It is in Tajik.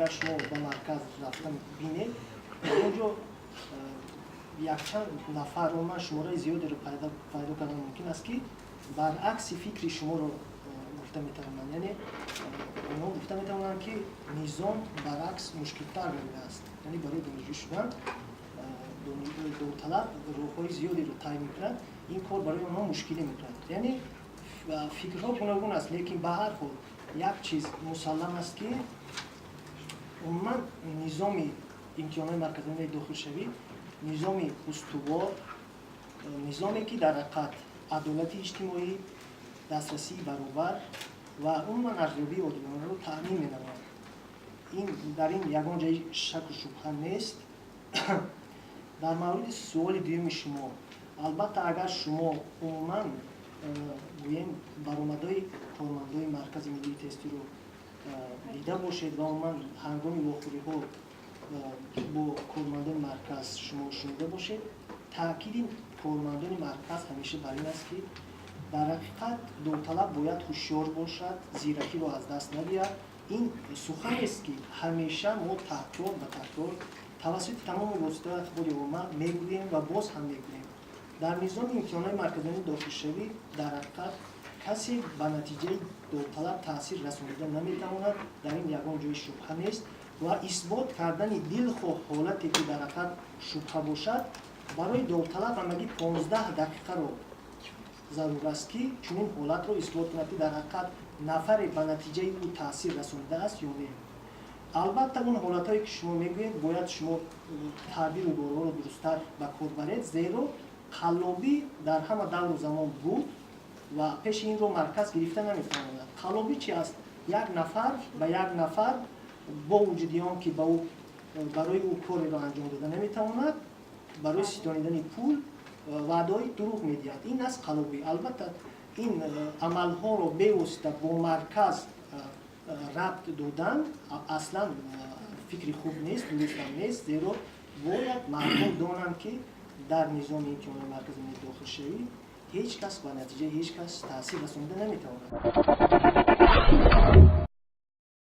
Агар шумо ба марказ рафта бинед, он ҷо якчанд нафар, умуман шумораи зиёдеро пайдо кардан мумкин аст, ки баръакси фикри шуморо гуфта метавонанд. Яъне онҳо гуфта метавонанд, ки низом баръакс мушкилтар гардидааст, яъне барои донишҷӯ шудан довталаб роҳҳои зиёдеро тай мекунад, ин кор барои онҳо мушкилӣ мекунад. Яъне фикрҳо гуногун аст, лекин ба ҳар ҳол як чиз мусаллам аст, ки умуман низоми имтиҳонҳои марказии дохилшавӣ низоми устувор, низоме ки дар ҳақиқат адолати иҷтимоӣ, дастрасии баробар ва умуман арзёбии одилонаро таъмин менамояд. Ин дар ин ягон ҷои шаку шубҳа нест. Дар мавриди суоли дуюми шумо, албатта, агар шумо умуман гӯем, баромадҳои кормандои Маркази миллии тестиро дида бошед ва умуман ҳангоми вохӯриҳо бо кормандони марказ шумо шунида бошед, таъкиди кормандони марказ ҳамеша бар ин аст, ки дар ҳақиқат довталаб бояд ҳушёр бошад, зиракиро аз даст надиҳад. Ин суханест, ки ҳамеша мо такрор ба такрор тавассути тамоми воситаҳои ахбори омма мегӯем ва боз ҳам мегӯем: дар низоми имтиҳонҳои марказии дохилшавӣ дар ҳақиқат касе ба натиҷаи довталаб таъсир расонида наметавонад. Дар ин ягон ҷои шубҳа нест ва исбот кардани дилхоҳ ҳолате, ки дар ҳақиқат шубҳа бошад, барои довталаб ҳамагӣ 15 дақиқаро зарур аст, ки чунин ҳолатро исбот кунад, ки дар ҳақиқат нафаре ба натиҷаи ӯ таъсир расонидааст ё не. Албатта, он ҳолатҳое, ки шумо мегӯед, бояд шумо таъбиру ибораҳоро дурусттар ба кор баред, зеро қаллобӣ дар ҳама давру замон буд ва пеши инро марказ гирифта наметавонад. Қаллобӣ чи аст? Як нафар ба як нафар бо вуҷуди он ки ба ӯ барои ӯ кореро анҷом дода наметавонад, барои ситонидани пул ваъдаҳои дурӯғ медиҳад. Ин аст қаллобӣ. Албатта, ин амалҳоро бевосита бо марказ рабт додан аслан фикри хуб нест, дурустам нест, зеро бояд мардум донанд, ки дар низоми имтиҳонои маркази дохилшавӣ ҳеҷ кас ба натиҷаи ҳеҷ кас таъсир расонида наметавонад.